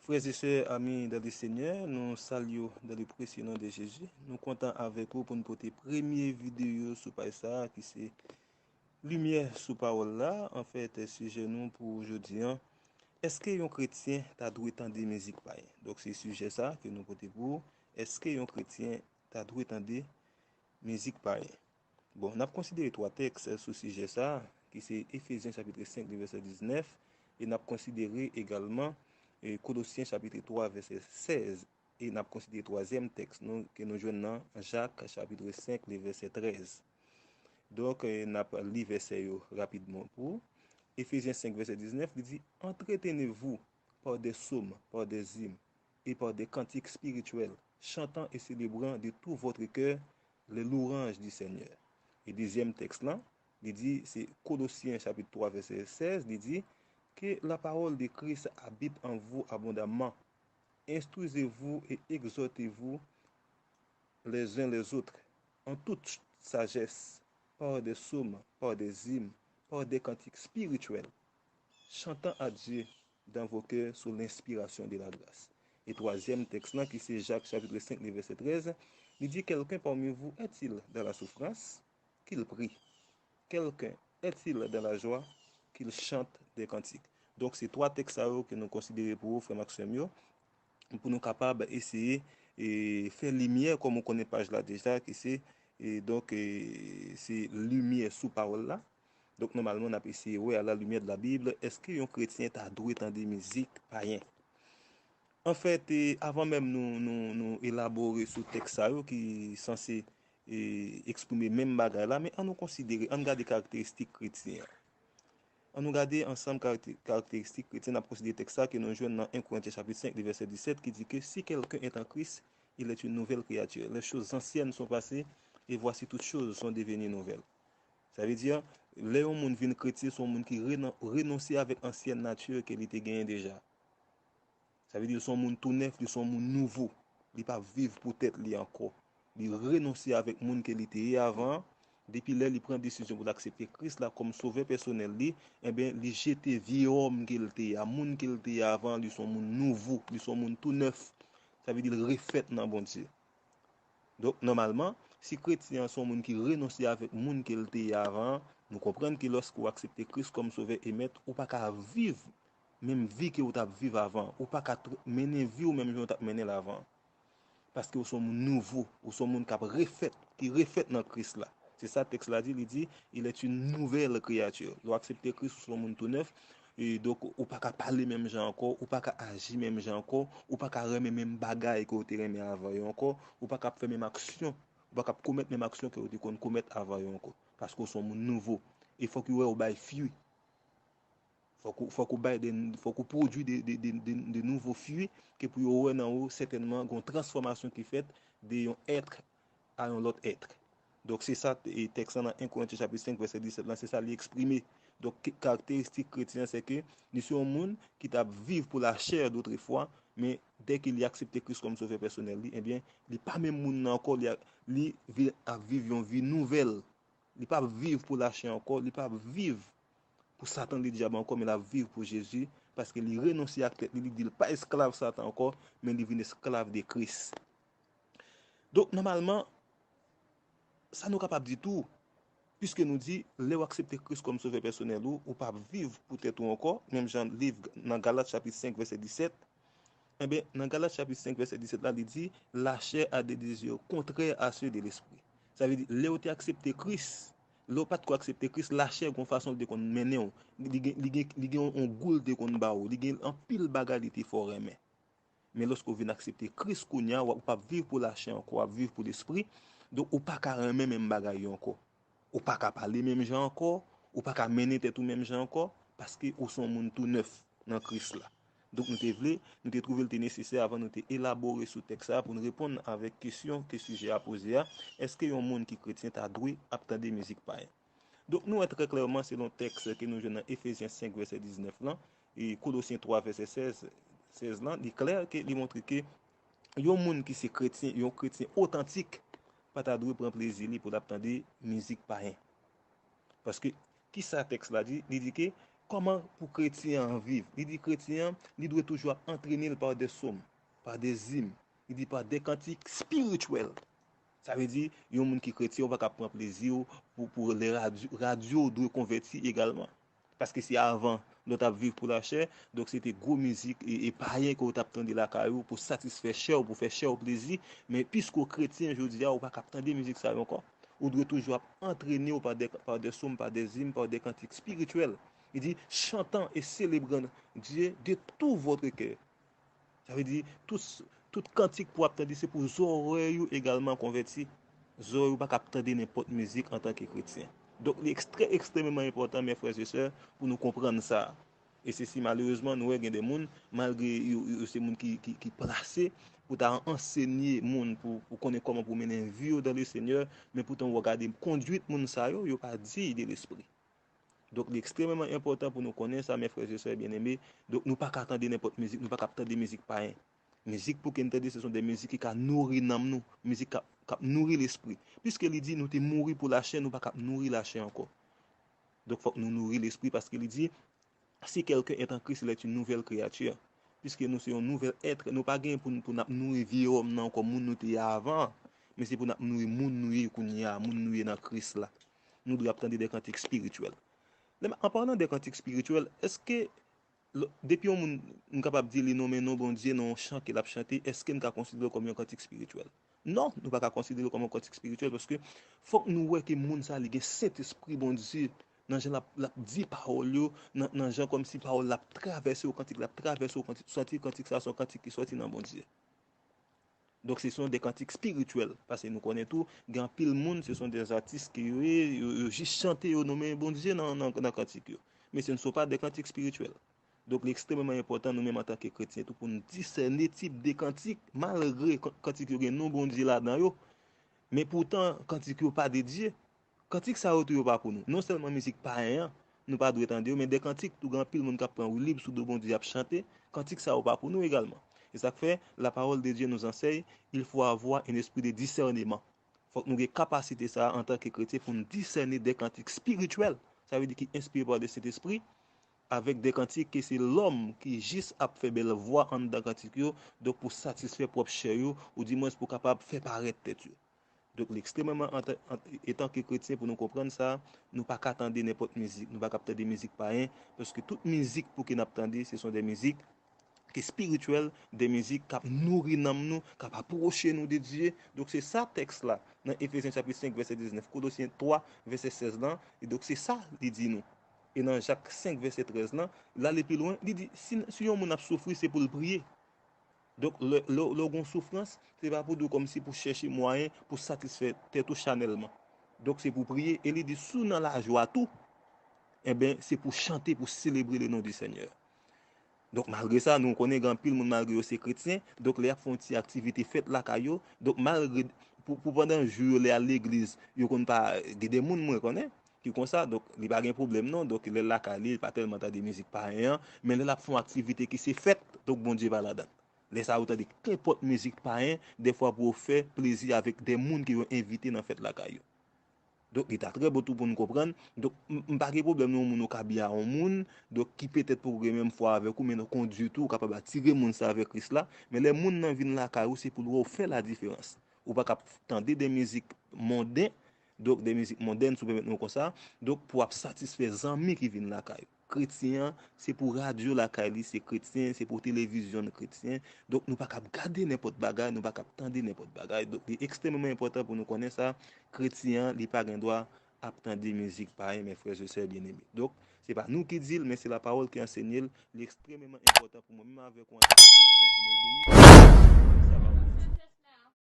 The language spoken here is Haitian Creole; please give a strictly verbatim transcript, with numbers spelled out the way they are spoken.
Frè e sè, ami dans le Seigneur, nou salye w dans le précieux nom de Jésus. Nou kontan avèk ou pou n pote premye videyo sou paj sa a ki se Limyè sou pawòl la. Anfèt, sijè nou pou jodi a, èske yon kretyen ta dwe tande mizik payen? Donk, se sijè sa ke nou pote pou ou. Èske yon kretyen ta dwe tande mizik payen? Bon, n ap konsidere twa tèks sou sijè sa a, ki se Efezyen chapit senk, li vèsè diznèf, e n ap konsidere egalman e, Kolosyen chapit twa, vèsè sèz, e n ap konsidere twazyèm tèks nou, ke nou jwenn nan Jak chapit senk, li vèsè trèz. Donk, e, n ap li vèsè yo rapidman pou ou. Efezyen senk, vèsè diznèf, li di, Entretenez-vous par des psaumes, par des hymnes, et par des cantiques spirituels, chantant et célébrant de tout votre cœur les louanges du Seigneur. E dezyèm tèks lan, li di, se Kolosyen chapit twa, vèsè sèz, li di, Que la parole de Christ habite en vous abondamment. Instruisez-vous et exhortez-vous les uns les autres en toute sagesse, par des psaumes, par des hymnes, par des cantiques spirituels, chantant à Dieu dans vos cœurs sous l'inspiration de la grâce. E twazyèm tèks lan, ki se Jak chapit senk, li vèsè trèz, li di, Quelqu'un parmi vous est-il dans la souffrance? Qu'il prie. Quelqu'un est-il dans la joie? Qu'il chante des cantiques. Donk, se twa tèks sa yo ke nou konsidere pou ou, frè m ak sè m yo, pou nou kapab eseye e, fè limyè, kòm ou konnen paj la deja, ki se, e, donk, e, se limyè sou pawòl la. Donk, nòmalman, n ap eseye wè, à la lumière de la Bible, èske yon kretyen ta dwe tande mizik payen? Anfèt, e, avan menm nou, nou, nou elabore sou tèks sa yo ki sanse e, eksprime menm bagay la, men ann nou konsidere, ann gade karakteristik kretyen an. Ann nou gade ansanm karakte-, karakteristik kretyen, n ap konsidere tèks sa ke nou jwenn nan en Korentyen chapit senk, li vèsè disèt, ki di ke si quelqu'un est en Christ, il est une nouvelle créature. Les choses anciennes sont passées, et voici toutes choses sont devenues nouvelles. Sa vle di, lè yon moun vin kretyen, se yon moun ki renon-, renonse avèk ansyen nati ke li te genyen deja. Sa vle di, li se yon moun tou nèf, li se yon moun nouvo. Li p ap viv pou tèt li ankò. Li renonse avèk moun ke li te ye avan an. Depi lè li pran desizyon pou l aksepte Kris la kòm sovè pèsonèl li, enben, li jete vye òm ke l te ye a, moun ke l te ye avan an, li se yon moun nouvo, li se yon moun tou nèf. Sa vle di, l refèt nan Bondye. Donk, nòmalman, si kretyen an se yon moun ki renonse avèk moun ke l te ye avan an, nou konprann ke lòske w aksepte Kris kòm sovè e mèt, ou pa ka viv menm vi ke w t ap viv avan an. Ou pa ka tr-, mennen vi w menm jan w t ap mennen l avan an. Paske w se yon moun nouvo, ou se yon moun k ap refèt, ki refèt nan Kris la. Se sa tèks la di, li di, il est une nouvelle créature. Lè w aksepte Kris, ou se yon moun tou nèf. E donk, ou pa ka pale menm jan ankò, ou pa ka aji menm jan ankò, ou pa ka renmen menm bagay ke w te renmen avan yo ankò, ou pa ka ap fè menm aksyon, ou pa ka ap komèt menm aksyon ke w te konn komèt avan yo ankò. Paske w se yon moun nouvo. E fòk yo wè w bay fwi. Fòk ou, fòk ou bay de, fòk ou pwodui de, de, de, de, de nouvo fwi ke pou yo wè nan ou sètènman gen yon transfòmasyon ki fèt de yon èt a yon lòt èt. Donk, se sa, e, tèks lan nan en Korentyen chapit senk, vèsè disèt lan, se sa li eksprime. Donk, ke-, karakteristik kretyen an, se ke li se yon moun ki t ap viv pou lachè dotrefwa, men dèke li aksepte Kris kòm sovè pèsonèl li, ebyen, li pa menm moun nan ankò, li a-, li vi-, ap viv yon vi nouvèl. Li p ap viv pou lachè ankò, li p ap viv pou Satan Ledyab ankò, men l ap viv pou Jezi, paske li renonse ak tèt li, li di l pa esklav Satan ankò, men li vin esklav de Kris. Donk, nòmalman, sa nou kapab di tou, piske nou di, lè w aksepte Kris kòm sovè pèsonèl ou, ou p ap viv pou tèt ou ankò, menm jan liv nan Galat chapit senk, vèsè disèt, Enben, nan Galat chapit senk, vèsè disèt la, li di, La chair a des désirs contraires à ceux de l'esprit. Sa vle di, lè w te aksepte Kris, lè w pa t ko aksepte Kris, lachè gen yon fason l te konn mennen w. Li gen, li gen, li gen yon gou l te konn ba w. Li gen anpil bagay li te fè w renmen. Men lòske w vin aksepte Kris kounye a, w ap, w p ap viv pou lachè ankò, w ap viv pou lespri. Donk, ou pa ka renmen menm bagay yo ankò. Ou pa ka pale menm jan ankò, ou pa ka mennen tèt ou menm jan ankò, paske ou se yon moun tou nèf nan Kris la. Donk, nou te vle, nou te twouve l te nesesè avan nou te elabore sou tèks sa a pou n reponn avèk kesyon ke sijè a poze a, èske yon moun ki kretyen ta dwe ap tande mizik payen? Donk, nou wè trè klèman, selon tèks ke nou jwenn nan Efezyen senk, vèsè diznèf lan, e Kolosyen twa, vèsè sèz, sèz lan, li klè ke li montre ke yon moun ki se kretyen, yon kretyen otantik, pa ta dwe pran plezi li pou l ap tande mizik payen. Paske, ki sa tèks la di? Li di ke Kòman pou kretyen an viv? Li di kretyen an, li dwe toujou ap antrene l pa de sòm, pa de zim, li di pa de kantik espirityèl. Sa vle di, yon moun ki kretyen, ou pa ka pran plezi w pou, pou lè radyo, radyo w dwe konvèti egalman. Paske se avan, lè w t ap viv pou lachè, donk se te gwo mizik e, e payen ke w t ap tande lakay ou pou satisfè chè w, pou fè chè w plezi. Men piske w kretyen jodi a, ou pa ka ap tande mizik sa yo ankò. Ou dwe toujou ap antrene w pa de, pa de sòm, pa de zim, pa de kantik espirityèl. Li di, chantant et célébrant Dieu de tout votre cœur. Sa vle di, tout, tout kantik pou w ap tande, se pou zòrèy ou egalman konvèti. Zòrèy ou pa ka ap tande nenpòt mizik antanke kretyen. Donk, li ekstrè, ekstrèmeman enpòtan, mes frères et sœurs, pou nou konprann sa. E se si, malerezman, nou wè gen de moun, malgre yo, yo se moun ki, ki, ki plase pou ta ansenye moun, pou, pou konnen kòman pou mennen vi yo dans le Seigneur, men poutan w gade kondwit moun sa yo, yo pa diy de lespri. Donk, li ekstrèmeman enpòtan pou nou konnen sa, mes frères et sœurs bien-aimés. Donk, nou pa ka tande nenpòt mizik, nou pa ka ap tande mizik payen. Mizik pou ke n tande, se son de mizik ki ka nouri nanm nou, mizik k ap, k ap nouri lespri. Piske li di nou te mouri pou lachè, nou pa ka ap nouri lachè ankò. Donk, fòk nou nouri lespri, paske li di, si quelqu'un est en Christ, il est une nouvelle créature. Piske nou se yon nouvèl èt, nou pa gen pou, pou n ap nouri vye òm nan ankò, moun nou te ye avan an. Men se pou n ap nouri moun nou ye kounye a, moun nou ye nan Kris la. Nou dwe ap tande de kantik espirityèl. Lè m, an palan de kantik espirityèl, èske, lè, depi yon moun, m kapab di li nonmen non Bondye nan yon chan ke l ap chante, èske n ka konsidere l kòm yon kantik espirityèl? Non, nou pa ka konsidere l kòm yon kantik espirityèl, paske fòk nou wè ke moun sa a, li gen Sentespri Bondye nan jan l ap, l ap di pawòl yo, nan, nan jan kòmsi pawòl la ap travèse w, kantik la ap travèse w, kantik, santi kantik sa a se yon kantik ki sòti nan Bondye. Donk, se son de kantik espirityèl, paske nou konnen tou, gen anpil moun, se son de atis ke yo ye, yo, yo jis chante, yo nonmen Bondye nan, nan, nan kantik yo. Men se ne sont pas de kantik espirityèl. Donk, li ekstrèmeman enpòtan nou menm antanke kretyen tou pou nou disène tip de kantik, malgre kan-, kantik yo gen non Bondye ladan yo, men poutan kantik yo pa de Dye. Kantik sa yo tou yo pa pou nou. Non sèlman mizik payen an, nou pa dwe tande yo, men de kantik tou gen anpil moun k ap pran woulib sou do Bondye ap chante, kantik sa yo pa pou nou egalman. E sa k fè, la parole de Dieu nous enseigne, il faut avoir un esprit de discernement. Fòk nou gen kapasite sa a antanke kretyen pou n disène de kantik espirityèl, sa vle di ki enspire pa le Sentespri, avèk de kantik ke se lòm ki jis ap fè bèl vwa anndan kantik yo, donk pou satisfè pwòp chè yo, oudimwens pou kapab fè parèt tèt yo. Donk, li ekstrèmeman anta-, ant-, etanke kretyen pou nou konprann sa, nou pa ka tande nenpòt mizik, nou pa ka ap tande mizik payen, paske tout mizik pou ke n ap tande, se son de mizik ki espirityèl, de mizik k ap nouri nanm nou, k ap apwoche nou de Dye. Donk, se sa tèks la, nan Efezyen chapit senk, vèsè diznèf, Kolosyen twa, vèsè sèz lan, e donk, se sa li di nou. E nan Jak senk, vèsè trèz lan, l ale pi lwen, li di, si, si yon moun ap soufri, se pou l priye. Donk, lè, lè, lè w gen yon soufrans, se pa pou di w kòmsi pou chèche mwayen pou satisfè tèt ou chanèlman. Donk, se pou priye. E li di, si w nan lajwa tou, enben, se pou chante, pou selebre le non di Senyè. Donk, malgre sa, nou konnen gen anpil moun, malgre yo se kretyen, donk, lè y ap fè yon ti aktivite fèt lakay yo, donk, malgre, pou, pou pandan jou yo, lè y al legliz, yo konn pa, gen de moun mwen konnen, ki konsa, donk, li pa gen pwoblèm non, donk, lè l lakay li, li pa tèlman tande mizik payen an, men lè l ap fè yon aktivite ki se fèt, donk, Bondye pa ladan l. Lè sa a, ou tande kenpòt mizik payen, dèfwa pou yo fè plezi avèk de moun ke yo envite nan fèt lakay yo. Donk, li ta trè bon tou pou n konprann. Donk, m, m pa gen pwoblèm non, yon moun ou ka byen a yon moun, donk, ki petèt poko gen menm fwa avèk ou, men nan kondwit ou, ou kapab atire moun sa a vè Kris la. Men lè moun nan vin lakay ou, se pou l wè w fè ladiferans. Ou pa ka ap tande de mizik monden, donk, de mizik mondèn, si w pèmèt nou konsa, donk, pou w ap satisfè zanmi ki vin lakay ou. Kretyen an, se pou radyo lakay li, se kretyen, se pou televizyon l kretyen. Donk, nou pa ka ap gade nenpòt bagay, nou pa ka ap tande nenpòt bagay. Donk, li ekstrèmeman enpòtan pou nou konnen sa, kretyen an, li pa gen dwa ap tande mizik payen, mes frères et sœurs bien-aimés. Donk, se pa nou ki di l, men se la parole ki ansenye l. Li ekstrèmeman enpòtan pou mwen, menm avèk ou antanke kretyen, pou nou obeyi sa pawòl la di.